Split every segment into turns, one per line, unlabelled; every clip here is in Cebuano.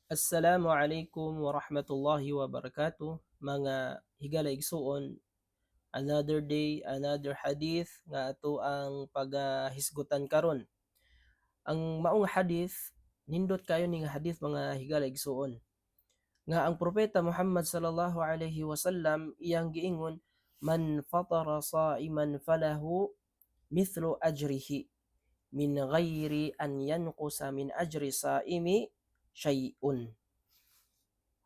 Assalamu alaikum warahmatullahi wabarakatuh, mga higala igsuon. Another day, another hadith nga ato ang pagahisgutan karon. Ang maong hadith, nindot kayo ni nga hadith, mga higala igsuon, nga ang propeta Muhammad sallallahu alaihi wasallam iyang giingon, "Man fatara sa'iman falahu mithlu ajrihi min ghairi an yanqusa min ajri sa'imi shay'un."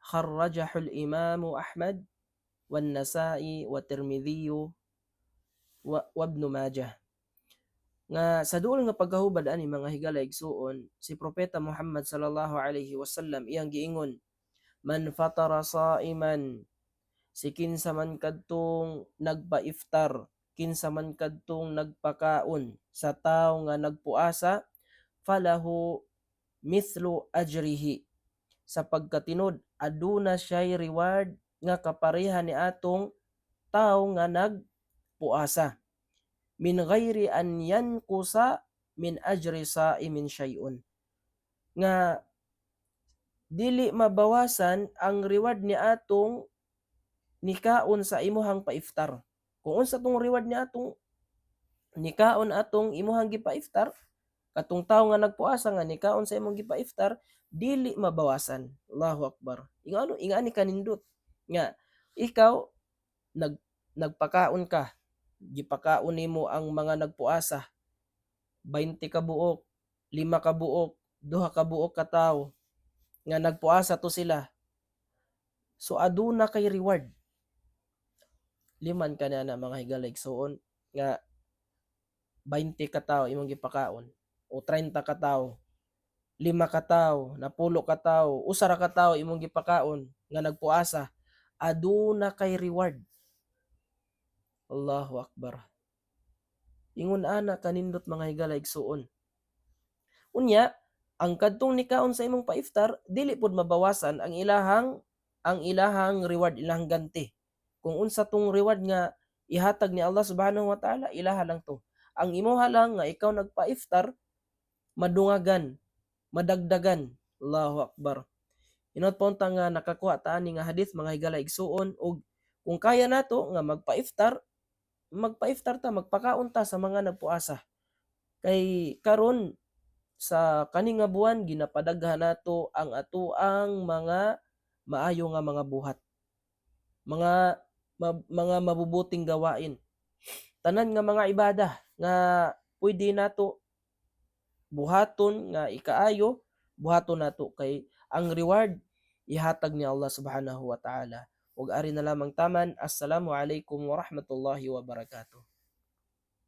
Kharrajahu al-Imam Ahmad والنسائي والترمذي وابن Majah. Nga sa duol nga pagkahubad ani, mga higala igsuon, si propeta Muhammad sallallahu alaihi wasallam iyang giingon, "Man fatara sa'iman," si kinsa man kadtong nagpa-iftar, kinsa man kadtong nagpakaon sa tawo nga nagpuasa, "falahu mithlu ajrihi," sa pagkatinod aduna siya'y reward nga kapareha ni atong tawo nga nagpuasa, "min ghairi an yanqusa min ajri sa'imin shay'un," nga dili mabawasan ang reward ni atong nikaon sa imuhang paiftar. Kung unsa tong reward ni atong nikaon atong imuhang gipaiftar, katong tawo nga nagpuasa nga nikaon sa imong gipaiftar, dili mabawasan. Allahu akbar. Ingano ingani kanindot nga ikaw nagpakaon ka, gipakaon nimo ang mga nagpuasa, 20 ka buok, 5 ka buok, 2 ka buok ka tawo nga nagpuasa to sila. So aduna kay reward. Liman ka na mga higala igsuon, nga 20 ka tawo imong gipakaon o 30 ka tawo, 5 ka tawo, 10 ka tawo, usa ra ka tawo imong gipakaon nga nagpuasa, aduna kay reward. Allahu akbar. Ingon ana kanindot, mga higala igsuon. Unya, ang kadtong nikaon sa imong paiftar, dili pud mabawasan ang ilahang reward, ilahang ganti. Kung unsa tong reward nga ihatag ni Allah subhanahu wa ta'ala, ilaha lang to. Ang imuha lang nga ikaw nagpa-iftar, madungagan, madagdagan. Allahu akbar. Inot pa unta nga nakakuha ta ani nga hadith, mga higala igsuon, og kung kaya nato nga magpa-iftar, magpa-iftar ta, magpakaon ta sa mga nagpuasa. Kay karon sa kani nga buwan ginapadaghan nato ang atoang mga maayo nga mga buhat. Mga mabubuting gawain. Tanan nga mga ibada nga pwede nato buhaton nga ikaayo, buhaton nato kay ang reward ihatag ni Allah subhanahu wa ta'ala. Ug ari na lamang taman. Assalamu alaikum warahmatullahi wabarakatuh.